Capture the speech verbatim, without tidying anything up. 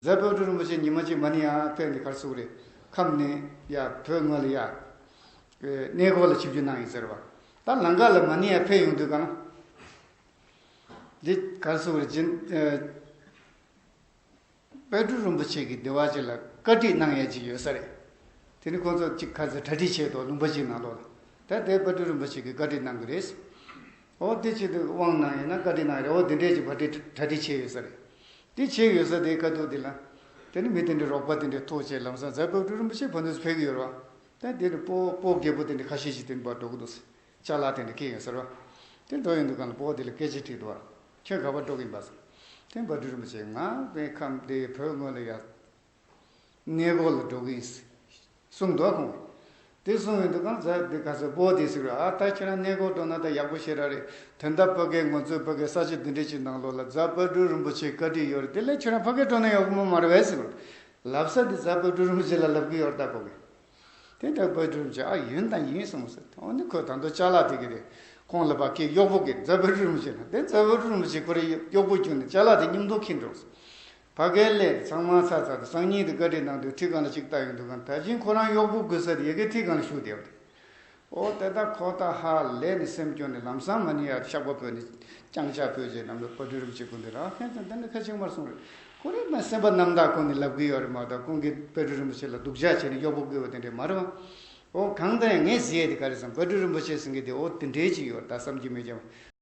རྫ་དཔལ་སྤྲུལ་རིན་པོ་ཆེ་ཉི་མ་གཅིག་མ་ཎི་ཡར་ཕེབས་ནས་ག་རེ་ཟེར་གི་རེད། ཁམས་ནས་ཡར་བོད་ངོས་ལ་ཡར་གནས་སྐོར་ལ་ཆིབས་བསྒྱུར་གནང་ཡིན་ཟེར་བ། ད་ལམ་ཁ་ལ་མ་ཎི་ཡར་ཕེབས་ཡོང་དུས་གང་འདི་ག་རེ་ཟེར་གི་རེད། སྤྲུལ་རིན་པོ་ཆེ་གིས་འདི་བ་ཅིག་ལ་བཀའ་ཁྲིད་གནང་ཡས་ཅིག་ཡོད་ས་རེད། དེ་ནི་ཁོང་ཚོ་ཅིག་ག་ཚོད་གྲ་སྒྲིག་བྱས་འདུག་ལུང་པ་ཅིག་ནང་ལོགས་ལ། ད་དེ་དཔལ་སྤྲུལ་རིན་པོ་ཆེ་གིས་བཀའ་ཁྲིད་གནང་གི་རེད། འོ་དེ་ཆེད་དུ་དབང་གནང་ཡིན་ན་བཀའ་ཁྲིད་གནང་རེད། འོ་དེ་འདྲས་ཀྱི་བཀའ་ཁྲིད་གྲ་སྒྲིག་བྱས་ཡོད་ས་རེད། དེ་བྱས་ཡོད་ས་དེའི་ཁ་ཐུག་དེ་ལ། དེ་ནི་མི་དེ་འདྲའི་རོགས་པ་དེ་འདྲས་ཐུག་བྱས་ལམ་སང་རྫ་དཔལ་སྤྲུལ་རིན་པོ་ཆེ་ཕ་ནུས་ཕེབས་ཀྱི་ཡོད་རེད་བ། ད་དེ་ནི་སྤོ་སྤོ་རྒད་པོ་དེ་འདྲས་ཁ་ཤས་ཤིག་དེ་འདྲ་འགྲོ་གི་འདུག་ཅ་ལག་དེ་འདྲས་ཁྱེར་ཡོང་ཟེར་བ། དེ་འགྲོ་ཡོང་དུས་གང་ལ་སྤོ་དེ་ལ་སྐད་ཆ་དྲིས་འདུག་བ། ཁྱོད་ག་པར་འགྲོ་གི་ཡིན་པ་ཟེར། དེ་དཔལ་སྤྲུལ་རིན་པོ་ཆེ་ང་དཔེ་ཁམས་དེ་བོད་ངོས་ལ་ཡ། གནས་སྐོར་ལ་འགྲོ་གི་ཡིན། གསུངས་འདུག་ཁོང་གིས། དེ་གསུངས་ཡོང་དུས་གང་ཟེར་དེ་ག་ཚོད་སྤོ་དེ་ཟེར་ར། ཨ་ད་ཁྱེད་རང་གནས་སྐོར་འགྲོ་ན་ད་ཡག་པོ་ཞེ་དྲག་རེད། དོན་དག་ཕ་གིའི་ང་ཚོའི་ཕ་གིའི་ས་ཆ་འདི་འདྲ་ཅིག་ནང་ལོགས་ལ་རྫ་དཔལ་སྤྲུལ་རིན་པོ་ཆེའི་བཀའ་ཁྲིད་ཡོད་རེད། དེ་ལས་ཁྱེད་རང་ཕ་གིར་འགྲོ་ན་ཡག་པོ་མ་མ་རེད་པས་ཟེར་ར། ལབ་ས་དེ་རྫ་དཔལ་སྤྲུལ་རིན་པོ་ཆེ་ལ་ལབ་གི་ཡོད་རེད་ད་ཕ་གིས། དེ་ལྟར་དཔལ་སྤྲུལ་རིན་པོ་ཆེ་ཨ་ཡིན་དང་ཡིན་གསུངས་ཟེར། འོ་ནི་ཁོས་ད་དུང་ཅ་ལག་དེ་གི་རེད། ཁོང་ལ་ཕ་གིའི་གཡོག་པོ་གིས་རྫ་དཔལ་སྤྲུལ་རིན་པོ་ཆེ་ལ་དེ་རྫ་དཔལ་སྤྲུལ་རིན་པོ་ཆེ་ཁོ་རའི་གཡོག་པོ་བྱུང་ནས་ཅ་ལག་དེ་མཉམ་དུ་འཁྱེར་འགྲོ་ཟེར། ཕ་གིའི་ལས་ཚང་མ་ཚར་ཚར་དུ་སང་ཉིན་དུ་བཀའ་ཁྲིད་གནང་དུས་ཁྲི་སྒང་ལ་ཅིག་བལྟ་ཡོང་དུས་གང་ད་གིན་ཁོ་རང་གཡོག་པོ་དགོས་ས་དེ་ཡ་གི་ཁྲི་སྒང་ལ་བཞུགས་བསྡད་པ་རེད། ཨོ་དེ་ལྟར་ཁོ་ད་ཧ་ལས་ནས་སེམས་སྐྱོ་ནས་ལམ་སང་མ་ཎི་ཡར་ཤག་པ་ཕུལ་ནས་རྐྱང་ཕྱག་ཕུལ་རྗེས་ནམ་ལ་དཔལ་སྤྲུལ་རིན་པོ་ཆེ་སྐུ་མདུན་ལ་ཨ་ཕན་ཚུན་དེ་འདྲ་ཁ་ཆེ་མར་གསུངས་རེད། ཁོ་རེ་མ་སེམས་པ་རྣམ་དག་ཁོ་ནས་ལབ་གི་ཡོད་རེད་མ་གཏོགས་ཁོང་གིས་དཔལ་སྤྲུལ་རིན་པོ་ཆེ་ལ་སྡུག་ཅག་བྱས་ནས་གཡོག་པོ་བསྐོས་པ་དེ་འདྲས་མ་རེད་བ། ཨོ་གང་ལྟར་ཡང་ངས་ཟེར་ཡས་དེ་ག་རེ་བསམ་དཔལ་སྤྲུལ་རིན་པོ་ཆེ་ཟེར་མཁན་དེ་ཨོ་དེ་འདྲས་ཅིག་ཡོད་རེད་ད་བསམ་གྱི་མེད་ཀྱང་།